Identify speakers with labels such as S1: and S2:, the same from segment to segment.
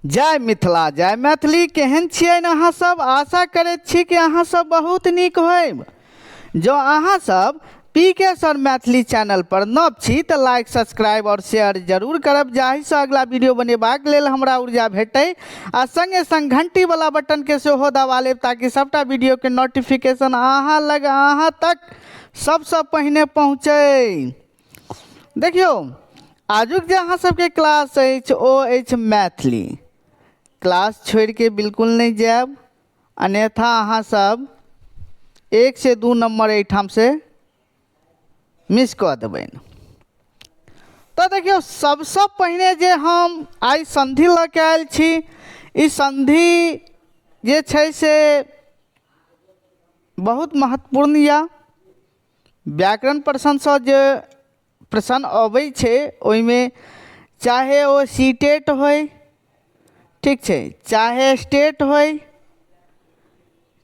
S1: जय मिथिला जय मैथिली। केहन छियै अहाँ सब? आशा करैत छी कि अहाँ सब बहुत नीक होयब। जँ अहाँ सब पी के सर मैथिली चैनल पर नव छी तऽ लाइक, सब्सक्राइब और शेयर जरूर करब, जाहिसँ अगला वीडियो बनेबाक लेल हमरा ऊर्जा भेटै, आ संगे संग घंटी वाला बटन के सेहो दबा लेब ताकि सबटा वीडियो के नोटिफिकेशन अहाँ लग अहाँ तक सबसँ पहिने पहुँचै। देखियौ, आजुक जे अहाँ सबके क्लास अछि ओ अछि मैथिली क्लास। छोड़िके बिल्कुल नहि जायब, अन्यथा अहाँ सब 1 से 2 नम्बर एहिठाम से मिस कऽ देबनि। तऽ देखियौ, सबसँ पहिने जे हम आइ सन्धि लऽ के आयल छी, ई सन्धि जे छै से बहुत महत्वपूर्ण यऽ। व्याकरण प्रश्नसँ जे प्रश्न अबै छै ओहिमे चाहे ओ सीटेट होइ, ठीक छै, चाहे स्टेट होइ,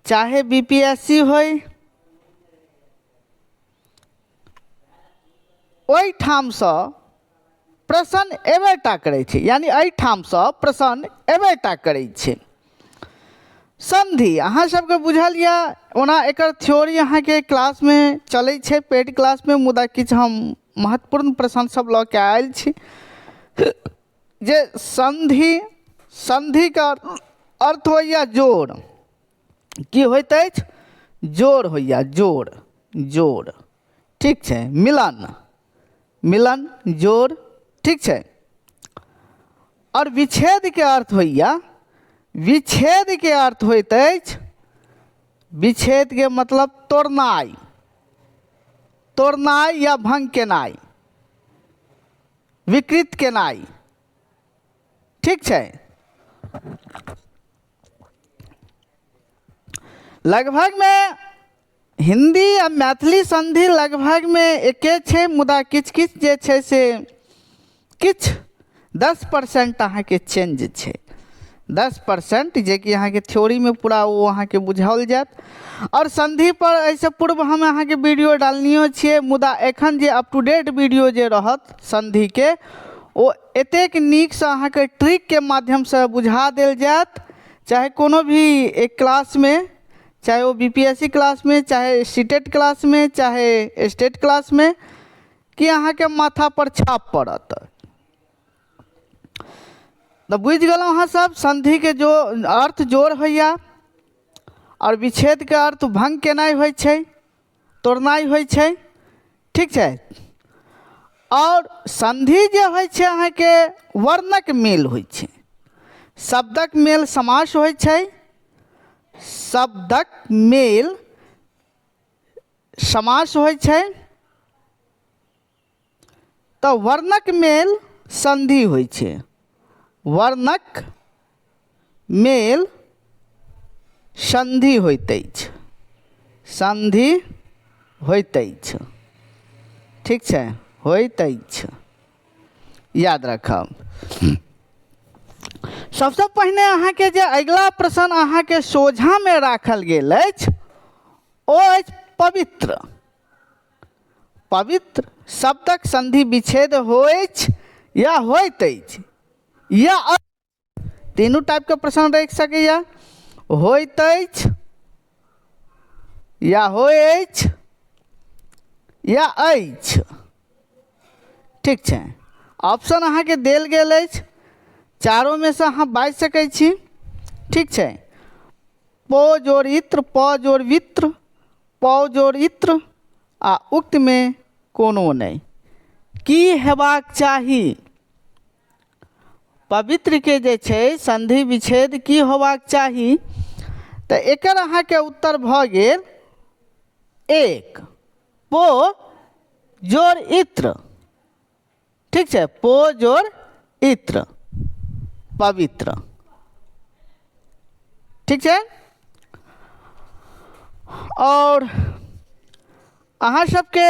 S1: चाहे बी पी एस सी होइ, ओहिठामसँ प्रश्न एबे टा करै छै, यानि एहिठामसँ प्रश्न एबे टा करै छै। सन्धि अहाँ सबके बुझल यऽ। ओना एकर थ्योरी अहाँके क्लासमे चलै छै, पेड क्लासमे, मुदा किछु हम महत्वपूर्ण प्रश्न सब लऽ के आयल छी जे सन्धि, सन्धिके अर्थ होइए जोड़। की होइत अछि? जोड़ होइए, जोड़, जोड़, ठीक छै, मिलन, मिलन, जोड़, ठीक छै। आओर विच्छेदके अर्थ होइए, विच्छेदके अर्थ होइत अछि, विच्छेदके मतलब तोड़नाइ, तोड़नाइ या भङ्ग केनाइ, विकृत केनाइ, ठीक छै। लगभगमे हिन्दी आ मैथिली सन्धि लगभगमे एके छै, मुदा किछु किछु जे छै से किछु 10% अहाँके चेंज छै, 10%, जेकि अहाँके थ्योरीमे पूरा ओ अहाँके बुझाओल जायत। आओर सन्धिपर एहिसँ पूर्व हम अहाँके वीडियो डालनियो छियै, मुदा एखन जे अप टू डेट वीडियो जे रहत सन्धिके, ओ एतेक नीकसँ अहाँके ट्रिकके माध्यमसँ बुझा देल जायत, चाहे कोनो भी एक क्लासमे, चाहे ओ बी पी एस सी क्लासमे, चाहे सीटेट क्लासमे, चाहे स्टेट क्लासमे, कि अहाँके माथापर छाप पड़त। तऽ बुझि गेलहुँ अहाँ सब, सन्धिके जो अर्थ जोड़ होइए आओर विच्छेदके अर्थ भङ्ग केनाइ होइ छै, तोड़नाइ होइ छै, ठीक छै। आओर सन्धि जे होइ छै अहाँके वर्णक मेल होइ छै, शब्दक मेल समास होइ छै, शब्दक मेल समास होइ छै, तऽ वर्णक मेल सन्धि होइ छै, वर्णक मेल सन्धि होइत अछि, सन्धि होइत अछि, ठीक छै, होइत अछि, याद राखब। सबसँ पहिने अहाँके जे अगिला प्रश्न अहाँके सोझाँमे राखल गेल अछि ओ अछि पवित्र। पवित्र शब्दक संधि विच्छेद होइछ या होइत अछि या तीनू टाइपके प्रश्न रहि सकैए, होइत अछि या होइ अछि या अछि, ठीक छै। ऑप्शन अहाँके देल गेल अछि, चारोमे से अहाँ बाजि सकै छी, ठीक छै। प जोड़ इत्र, प जोड़ वित्र, प जोड़ इत्र आ उक्तमे कोनो नहि। की हेबाक चाही? पवित्रके जे छै सन्धि विच्छेद की होबाक चाही? तऽ एकर अहाँके उत्तर भऽ गेल 1, पो जोड़ इत्र, ठीक छै, पो जोड़ इत्र, पवित्र, ठीक छै। आओर अहाँ सबके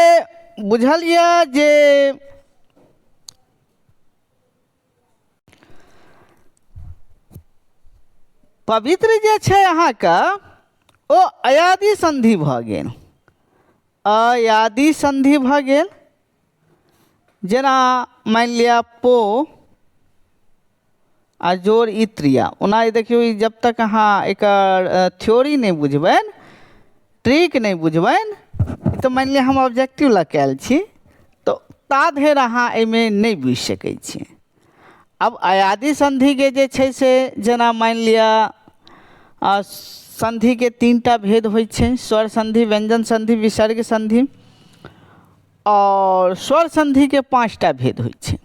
S1: बुझल यऽ जे पवित्र जे छै अहाँके ओ अयादि सन्धि भऽ गेल, अयादि सन्धि भऽ गेल। जेना मानि लिअ पो आ जोड़ इत्रिया। ओना ई देखियौ, ई जब तक अहाँ एकर थ्योरी नहि बुझबनि, ट्रिक नहि बुझबनि, तऽ मानि लिअ हम ऑब्जेक्टिव लऽ कऽ आयल छी, तऽ ता धरि अहाँ एहिमे नहि बुझि सकै छी। आब अयादि सन्धिके जे छै से जेना मानि लिअ सन्धिके 3टा भेद होइ छै, स्वर सन्धि, व्यञ्जन सन्धि, विसर्ग सन्धि। आओर स्वर सन्धिके 5टा भेद होइ छै,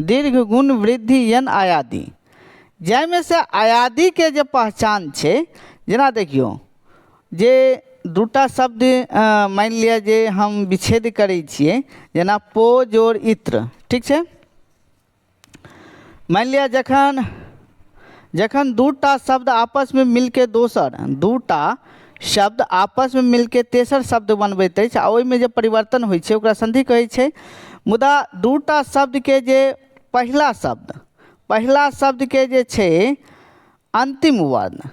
S1: दीर्घ, गुण, वृद्धि, यन, अयादि। जाहिमे से अयादिके जे पहचान छै, जेना देखियौ जे 2टा शब्द मानि लिअ जे हम विच्छेद करै छियै, जेना पो जोड़ इत्र, ठीक छै। मानि लिअ जखन जखन 2टा शब्द आपसमे मिलके दोसर 2टा शब्द आपसमे मिलके तेसर शब्द बनबैत अछि आ ओहिमे जे परिवर्तन होइ छै ओकरा सन्धि कहै छै। मुदा 2टा शब्दके जे पहिला शब्दके जे छै अन्तिम वर्ण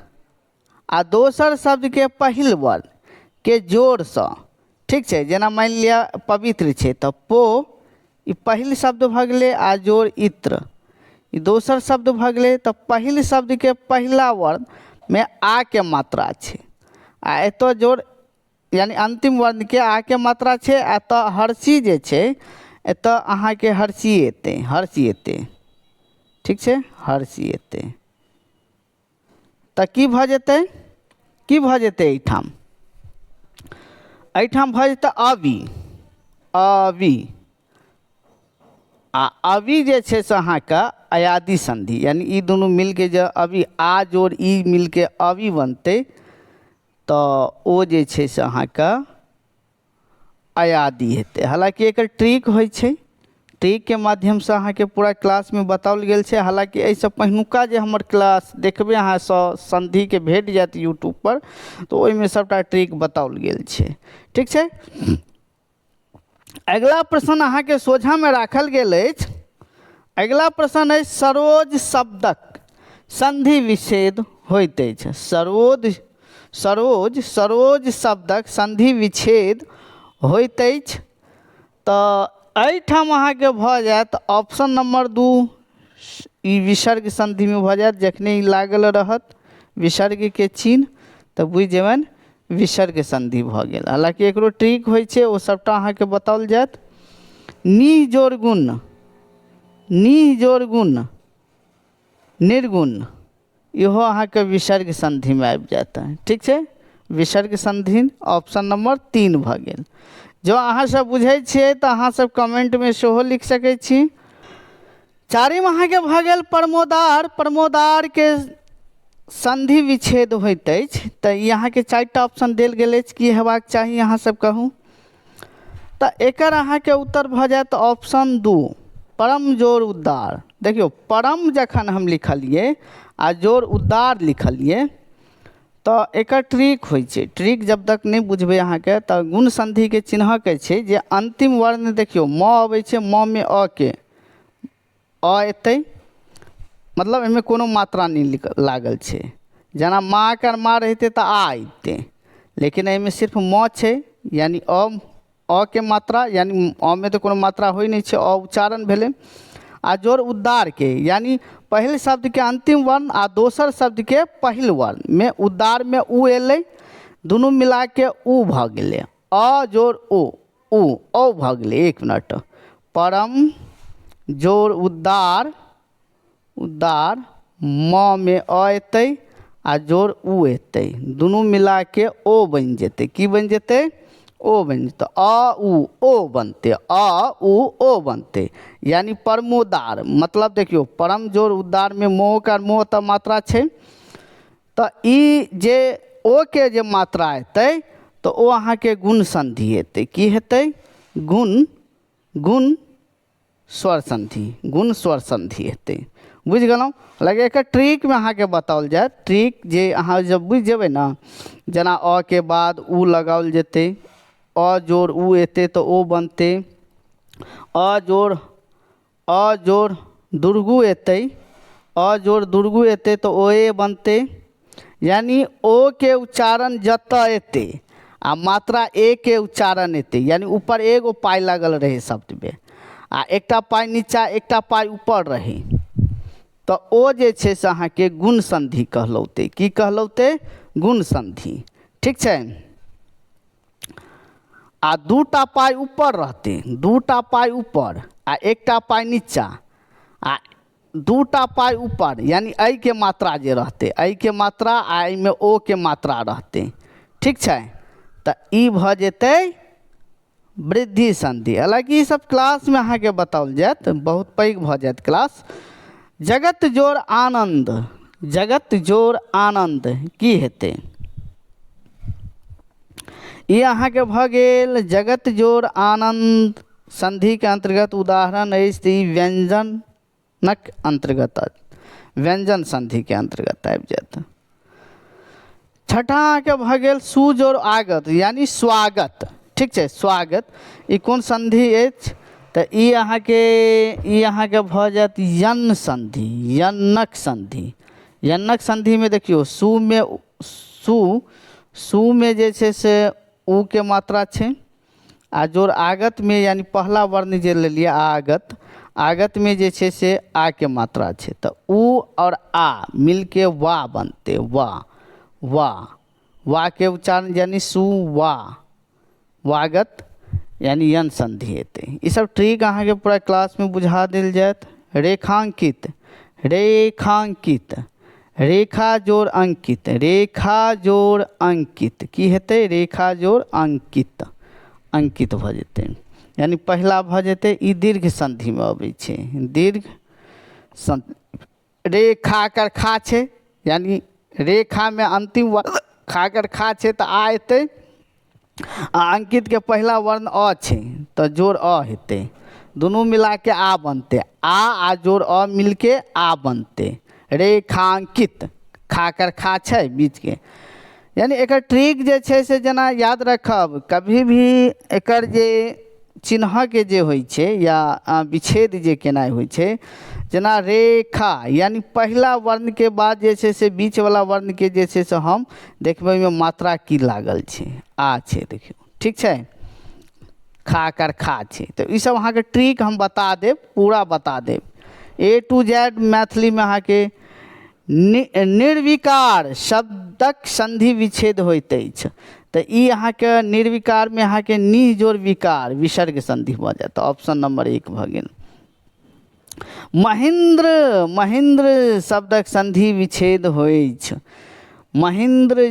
S1: आ दोसर शब्दके पहिल वर्णके जोड़सँ, ठीक छै। जेना मानि लिअ पवित्र छै तऽ पो ई पहिल शब्द भऽ गेलै आ जोड़ इत्र ई दोसर शब्द भऽ गेलै, तऽ पहिल शब्दके पहिला वर्णमे आ के मात्रा छै आ एतऽ जोड़ यानी अन्तिम वर्णके आ के मात्रा छै। आ एतऽ हर्षी जे छै एतऽ अहाँके हर्षी एतै, हर्षी एतै, ठीक छै, हर्षी एतै। तऽ की भऽ जेतै, की भऽ जेतै एहिठाम, एहिठाम भऽ जेतै अवि, अवि। आ अवि जे छै से अहाँके अयादि सन्धि, यानी ई दुनू मिलके जे अवि आ जोड़ ई मिलके अवि बनतै तऽ ओ जे छै से अहाँके अयादि हेतै। हालाँकि एकर ट्रिक होइ छै, ट्रिकके माध्यमसँ अहाँके पूरा क्लासमे बताओल गेल छै। हालाँकि एहिसँ पहिलुका जे हमर क्लास देखबै अहाँ सन्धिके भेट जायत यूट्यूबपर, तऽ ओहिमे सबटा ट्रिक बताओल गेल छै, ठीक छै। अगिला प्रश्न अहाँके सोझामे राखल गेल अछि। अगिला प्रश्न अछि सरोज शब्दक सन्धि विच्छेद होइत अछि। सरोज, सरोज, सरोज शब्दक सन्धि विच्छेद होइत अछि। तऽ एहिठाम अहाँके भऽ जायत ऑप्शन नंबर 2, ई विसर्ग सन्धिमे भऽ जायत। जखने ई लागल रहत विसर्गके चिन्ह तऽ बुझि जेबनि विसर्ग सन्धि भऽ गेल। हालाँकि एकरो ट्रिक होइ छै, ओ सबटा अहाँके बताओल जायत। नी जोड़ गुण, नी जोड़ गुण निर्गुण, इहो अहाँके विसर्ग सन्धिमे आबि जायत, ठीक छै। विसर्ग सन्धि ऑप्शन नंबर 3 भऽ गेल। जँ अहाँ सब बुझै छियै तऽ अहाँ सब कमेंटमे सेहो लिख सकै छी। चारिम अहाँके भऽ गेल परमोदार। परमोदारके सन्धि विच्छेद होइत अछि। तऽ ई अहाँके 4टा ऑप्शन देल गेल अछि, की हेबाक चाही अहाँ सब कहू। तऽ एकर अहाँके उत्तर भऽ जायत ऑप्शन 2, परम जोड़ उद्दार। देखियौ परम जखन हम लिखलियै आ जोड़ उद्दार लिखलियै तऽ एकर ट्रिक होइ छै। ट्रिक जब तक नहि बुझबै अहाँके तऽ गुण सन्धिके चिन्हऽके छै जे अन्तिम वर्ण देखियौ म अबै छै, म मे अ के अ एतै, मतलब एहिमे कोनो मात्रा नहि लागल छै। जेना माँ के माँ रहितै तऽ आ अबितै, लेकिन एहिमे सिर्फ म छै, यानी अ, अ के मात्रा, यानी अ मे तऽ कोनो मात्रा होइ नहि छै, अ उच्चारण भेलै। आ जोड़ उद्दार के, यानी पहिल शब्दके अन्तिम वर्ण आ दोसर शब्दके पहिल वर्ण मे उद्दार मे उ एलै, दुनू मिलाके उ भऽ गेलै। अ जोड़ उ, उ औ भऽ गेलै। 1 मिनट, परम जोड़ उद्दार, उद्दार म मे अ एतै आ जोड़ उ एतै, दुनू मिलाके ओ बनि जेतै। की बनि जेतै? ओ बनि जेतै। अ उ ओ बनतै, अ उ ओ बनतै, यानी परमोदार। मतलब देखियौ परम जोड़ उद्दार मे मोह के मोह तऽ मात्रा छै, तऽ ई जे ओ के जे मात्रा एतै तऽ ओ अहाँके गुण सन्धि हेतै। की हेतै? गुण, गुण स्वर सन्धि, गुण स्वर सन्धि हेतै। बुझि गेलहुँ? लगे एकर ट्रिकमे अहाँके बताओल जायत। ट्रिक जे अहाँ जब बुझि जेबै ने, जेना अ के बाद उ लगाओल जेतै, अ जोड़ उ एतै तऽ ओ बनतै, अ जोड़, अ जोड़ दुर्गु एतै, अ जोड़ दुर्गु एतै तऽ ओ ए बनतै, यानी ओ के उच्चारण जतऽ एतै आ मात्रा ए के उच्चारण एतै, यानी ऊपर एगो पाइ लागल रहै शब्दमे आ एकटा पाइ नीचा एकटा पाइ ऊपर रहै, तऽ ओ जे छै से अहाँके गुण सन्धि कहलौतै। की कहलौतै? गुण सन्धि। ठीक छै। आ दूटा पाइ ऊपर रहतै, दूटा पाइ ऊपर आ एकटा पाइ नीचा, आ दूटा पाइ ऊपर यानी एहिके मात्रा जे रहतै, एहिके मात्रा आ एहिमे ओ के मात्रा रहतै। ठीक छै। तऽ ई भऽ जेतै वृद्धि सन्धि। हालाँकि ई सब क्लासमे अहाँके बताओल जायत, बहुत पैघ भऽ जायत क्लास। जगत जोड़ आनन्द, जगत जोड़ आनन्द की हेतै? ई अहाँके भऽ गेल जगत जोड़ आनन्द सन्धिके अन्तर्गत उदाहरण अछि। तऽ ई व्यञ्जनक अन्तर्गत, व्यञ्जन सन्धिके अन्तर्गत आबि जायत। छठा अहाँके भऽ गेल सुजोड़ आगत यानी स्वागत। ठीक छै, स्वागत ई कोन सन्धि अछि? तऽ ई अहाँके भऽ जायत यन सन्धि, यनक सन्धि। यनक सन्धिमे देखियौ सुमे सु, सुमे जे छै से उ के मात्रा छै, आ जोड़ आगत में यानी पहला वर्ण जे लेलियै आगत, आगत में जे छै से आ के मात्रा छै, तऽ उ और आ मिलके वा बनतै। वा, वा, वा के उच्चारण यानी सु वा, वागत यानी यन संधि हेतै। ई सब ट्रिक अहाँके पूरा क्लास में बुझा देल जायत। रेखांकित, रेखांकित, रेखा जोड़ अंकित, रेखा जोड़ अंकित की हेतै? रेखा जोड़ अंकित, अंकित भऽ जेतै, यानी पहिला भऽ जेतै। ई दीर्घ संधिमे अबै छै, दीर्घ संधि। रेखा कर खा छै, यानी रेखामे अंतिम वर्ण खा कर खा छै तऽ आ एतै, आ अंकित के पहिला वर्ण अ छै तऽ जोड़ अ हेतै, दुनू मिलाके आ बनतै, आ आ जोड़ अ मिलके आ बनतै। रेखांकित, खा कर खा छै बीचके, यानी एकर ट्रिक जे छै से जेना याद रखब, कभी भी एकर जे चिन्हके जे होइ छै या विच्छेद जे केनाइ होइ छै, जेना रेखा यानी पहिला वर्णके बाद जे छै से बीचवला वर्णके जे छै से हम देखबै ओहिमे मात्रा की लागल छै, आ छै, देखियौ। ठीक छै, खा कर खा छै। तऽ ई सब अहाँके ट्रिक हम बता देब, पूरा बता देब, ए टू जेड मैथिलीमे अहाँके। निर्विकार शब्दक संधि विच्छेद होइत अछि, तऽ ई अहाँके निर्विकारमे अहाँके निह जोड़ विकार विसर्ग संधि भऽ जायत। ऑप्शन नंबर 1 भऽ गेल। महेंद्र, महेंद्र शब्दक संधि विच्छेद होइछ, महेंद्र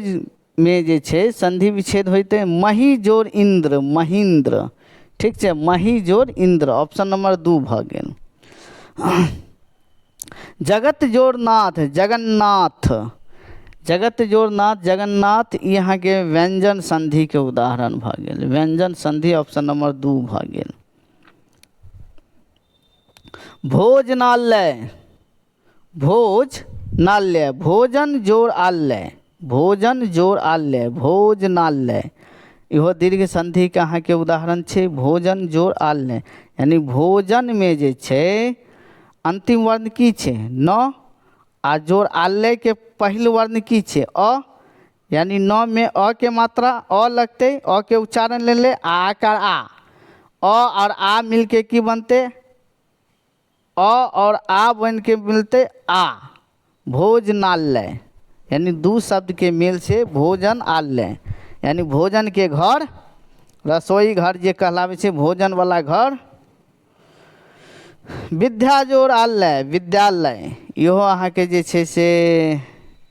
S1: मे जे छै संधि विच्छेद होइते मही जोड़ इंद्र, महेंद्र। ठीक छै, मही जोड़ इंद्र, ऑप्शन नंबर 2 भऽ गेल। जगत जोड़ नाथ जगन्नाथ, जगत जोड़ नाथ जगन्नाथ, ई अहाँके व्यंजन संधि के उदाहरण भऽ गेल। व्यंजन संधि ऑप्शन नंबर 2 भऽ गेल। भोजनालय, भोजनालय, भोजन जोड़ आलय, भोजन जोड़ आलय, भोजनालय, इहो दीर्घ संधि के अहाँके उदाहरण छै। भोजन जोड़ आलय यानी भोजन में जे छै अंतिम वर्ण की छै? न, आ जोड़ आलय के पहिल वर्ण की छै? अ, यानी न में अ के मात्रा अ लगतै, अ के उच्चारण लेले, आ आकार आ, अ और आ मिलके की बनतै? अ और आ बन के मिलतै आ, भोजनालय यानी दू शब्द के मेल से भोजन आलय यानी भोजन के घर, रसोई घर जे कहलाबै छै, भोजन वाला घर। विद्या जोड़ आलय विद्यालय, इहो अहाँके जे छै से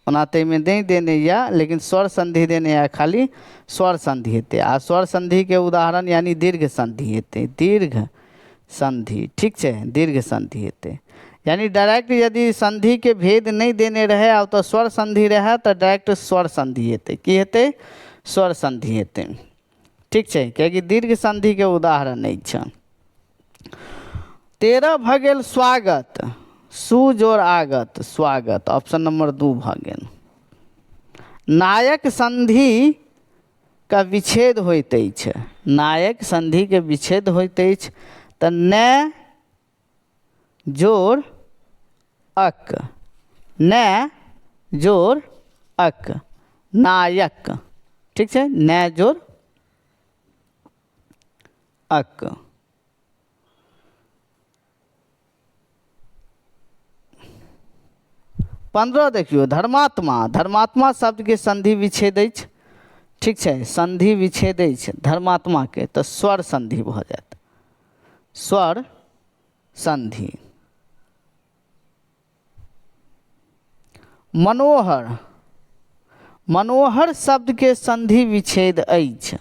S1: ओना तऽ एहिमे नहि देने यऽ, लेकिन स्वर संधि देने यऽ, खाली स्वर संधि हेतै, आ स्वर संधि के उदाहरण यानी दीर्घ संधि हेतै, दीर्घ संधि। ठीक छै, दीर्घ संधि हेतै, यानी डायरेक्ट यदि संधि के भेद नहि देने रहै आ ओतऽ स्वर संधि रहै तऽ डायरेक्ट स्वर संधि हेतै। की हेतै? स्वर संधि हेतै। ठीक छै, कियाकि दीर्घ संधि के उदाहरण अछि। 13 भऽ गेल स्वागत, सुजोड़ आगत, स्वागत, ऑप्शन नंबर 2 भऽ गेल। नायक संधि का विच्छेद होइत अछि, नायक संधि के विच्छेद होइत अछि तऽ ने जोड़ अक, ने जोड़ अक, नायक। ठीक छै, ने जोड़ अक। 15 देखियौ, धर्मात्मा। धर्मात्मा शब्दके संधि विच्छेद अछि। ठीक छै, संधि विच्छेद अछि धर्मात्माके, तऽ स्वर संधि भऽ जायत, स्वर संधि। मनोहर। मनोहर शब्दके संधि विच्छेद अछि।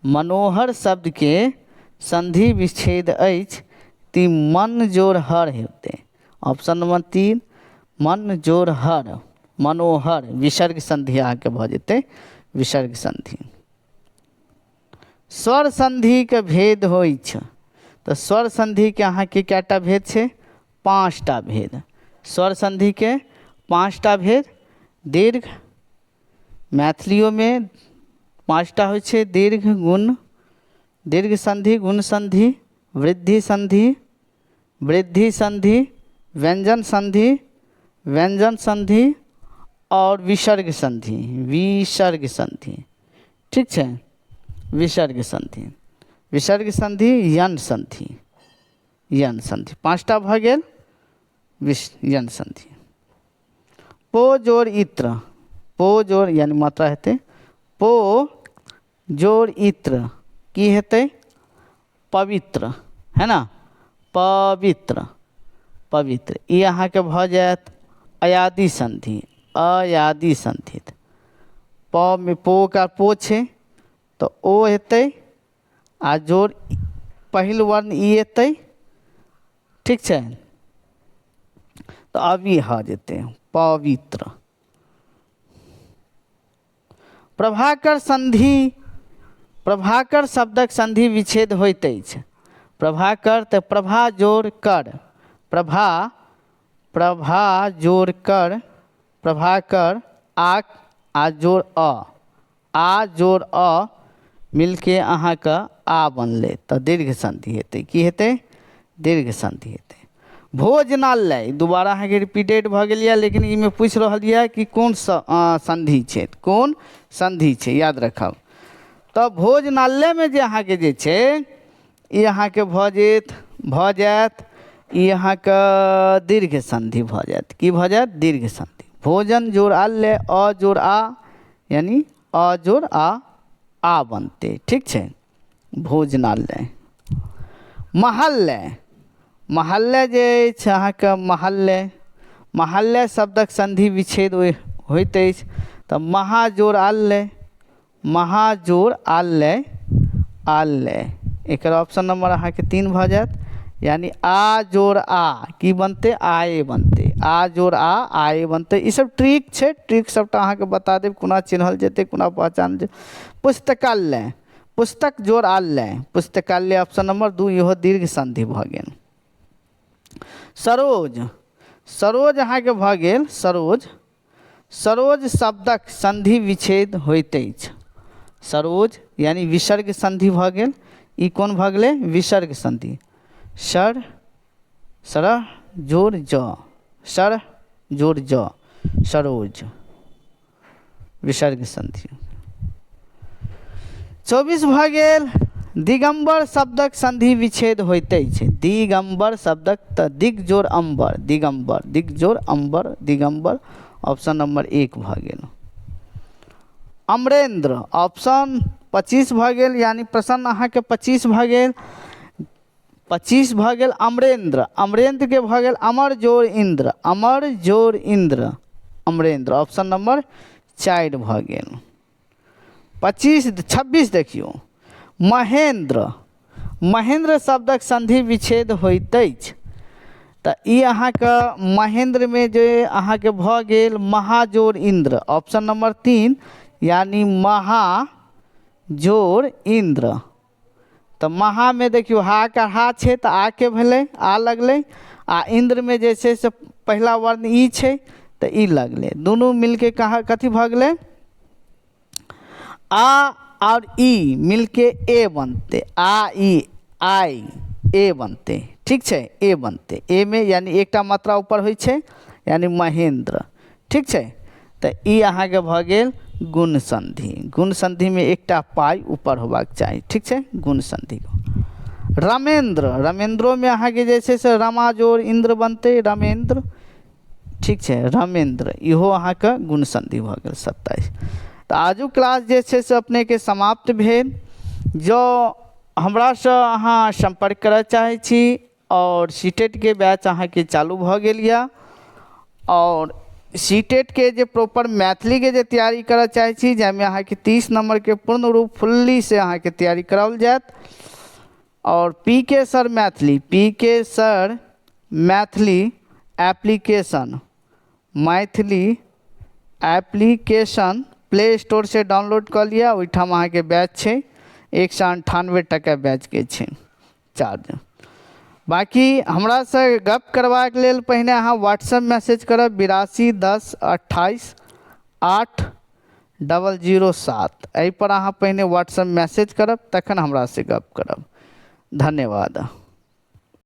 S1: मनोहर शब्दके संधि विच्छेद अछि ती मन जोड़ हर हेतै। ऑप्शन नंबर 3, मन जोड़ हर, मनोहर, विसर्ग संधि अहाँके भऽ जेतै, विसर्ग संधि। स्वर संधिके भेद होइ छै, तऽ स्वर संधिके अहाँके कएटा भेद छै? 5टा भेद। स्वर संधिके 5टा भेद। दीर्घ, मैथिलियोमे 5टा होइ छै, दीर्घ, गुण, दीर्घ संधि, गुण संधि, वृद्धि संधि, वृद्धि संधि, व्यंजन संधि, व्यंजन संधि और विसर्ग संधि, विसर्ग संधि। ठीक छै, विसर्ग संधि, विसर्ग संधि, यन संधि, यन संधि, 5टा भऽ गेल यन संधि। पो जोड़ इत्र, पो जोड़ यानी मात्रा हेतै, पो जोड़ इत्र की हेतै? पवित्र, है ना, पवित्र, पवित्र। ई अहाँके भऽ जायत अयादि संधि, अयादि संधि। प में पो का पो छै तऽ ओ हेतै आ जोड़ पहिल वर्ण ई एतै। ठीक छै, तऽ अब ई भऽ जेतै पवित्र। प्रभाकर संधि, प्रभाकर शब्दक संधि विच्छेद होइत अछि। प्रभाकर तऽ प्रभा जोड़ कर, प्रभा, प्रभा जोड़ कर, प्रभाकर, आ आ जोड़ अ, आ जोड़ अ मिलके अहाँके आ बनलै तऽ दीर्घ संधि हेतै। की हेतै? दीर्घ संधि हेतै। भोजनालय दोबारा अहाँके रिपीटेड भऽ गेल यऽ, लेकिन एहिमे पूछि रहल यऽ कि कोन संधि छै, कोन संधि छै, याद रखब। तऽ भोजनालयमे जे अहाँके जे छै ई अहाँके भऽ जायत, भऽ जायत ई अहाँके दीर्घ संधि भऽ जायत। की भऽ जायत? दीर्घ संधि। भोजन जोड़ आल्य, अ जोड़ आ, यानी अ जोड़ आ, आ बनतै। ठीक छै, भोजनालय। महल्लय, महल्लय जे अछि अहाँके महल्लय, महल्लय शब्दक संधि विच्छेद होइत अछि तऽ महाजोड़ आल्य, महाजोड़ आल्य, आल्य, एकर ऑप्शन नंबर अहाँके 3 भऽ जायत। यानी आ जोड़ आ की बनतै? आए बनतै, आ जोड़ आ, आए बनतै। ई सब ट्रिक छै, ट्रिक सबटा अहाँके बता देब कोना चिन्हल जेतै, कोना पहचानल जेतै। पुस्तकालय, पुस्तक जोड़ आलय, पुस्तकालय ऑप्शन नंबर 2, इहो दीर्घ संधि भऽ गेल। सरोज, सरोज अहाँके भऽ गेल सरोज। सरोज शब्दक संधि विच्छेद होइत अछि। सरोज यानी विसर्ग संधि भऽ गेल। ई कोन भऽ गेलै? विसर्ग संधि। सर, सरह जोड़ ज, सर जोड़ ज, सरोज, विसर्ग संधि। 24 भऽ गेल। दिगंबर शब्दक संधि विच्छेद होइत अछि। दिगंबर शब्दक तऽ दिग जोड़ अंबर, दिगंबर, दिग जोड़ अंबर, दिगंबर, ऑप्शन नंबर 1 भऽ गेल। अमरेंद्र, ऑप्शन 25 भऽ गेल, यानी प्रश्न अहाँके 25 भऽ गेल। 25 भऽ गेल अमरेंद्र, अमरेंद्र के भऽ गेल अमर जोड़ इंद्र, अमर जोड़ इंद्र, अमरेंद्र, ऑप्शन नंबर 4 भऽ गेल। 26 देखियौ, महेंद्र, महेंद्र शब्दक संधि विच्छेद होइत अछि। तऽ ई अहाँके महेंद्रमे जे अहाँके भऽ गेल महाजोड़ इंद्र, ऑप्शन नंबर 3, यानी महाजोड़ इंद्र। तऽ महामे देखियौ हा के हा छै तऽ आ के भेलै, आ लगलै, आ इंद्रमे जे छै से पहिला वर्ण ई छै तऽ ई लगलै, दुनू मिलके कहाँ कथी भऽ गेलै? आ और ई मिलके ए बनतै, आ ई आई ए बनतै। ठीक छै, ए बनतै, ए मे यानी एकटा मात्रा ऊपर होइ छै, यानी महेंद्र। ठीक छै, तऽ ई अहाँके भऽ गेल गुण संधि। गुण संधिमे एकटा पाइ ऊपर होबाक चाही। ठीक छै, गुण संधि। रमेंद्र, रमेंद्रोमे अहाँके जे छै से रमा जोड़ इंद्र बनतै, रमेंद्र, ठीक छै। रमेन्द्र, इहो अहाँके गुण सन्धि भऽ गेल। 27। तऽ आजुक क्लास जे छै से अपनेके समाप्त भेल। जँ हमरासँ अहाँ सम्पर्क करऽ चाहै छी आओर सीटेटके बैच अहाँके चालू भऽ गेल यऽ, आओर सीटेटके जे प्रॉपर मैथिलीके जे तैयारी करऽ चाहै छी, जाहिमे अहाँके 30 नम्बरके पूर्ण रूप फुल्ली से अहाँके तैयारी कराओल जायत, आओर P K sir Maithili, P K sir Maithili application, Maithili application play store से डाउनलोड कऽ लिअ। ओहिठाम अहाँके बैच छै, 198 टका बैचके छै चार्ज। बाँकी हमरासँ गप करबाक लेल पहिने अहाँ व्हाट्सएप मैसेज करब 82 10 28 8 00 7, एहिपर अहाँ पहिने व्हाट्सएप मैसेज करब, तखन हमरासँ गप करब। धन्यवाद।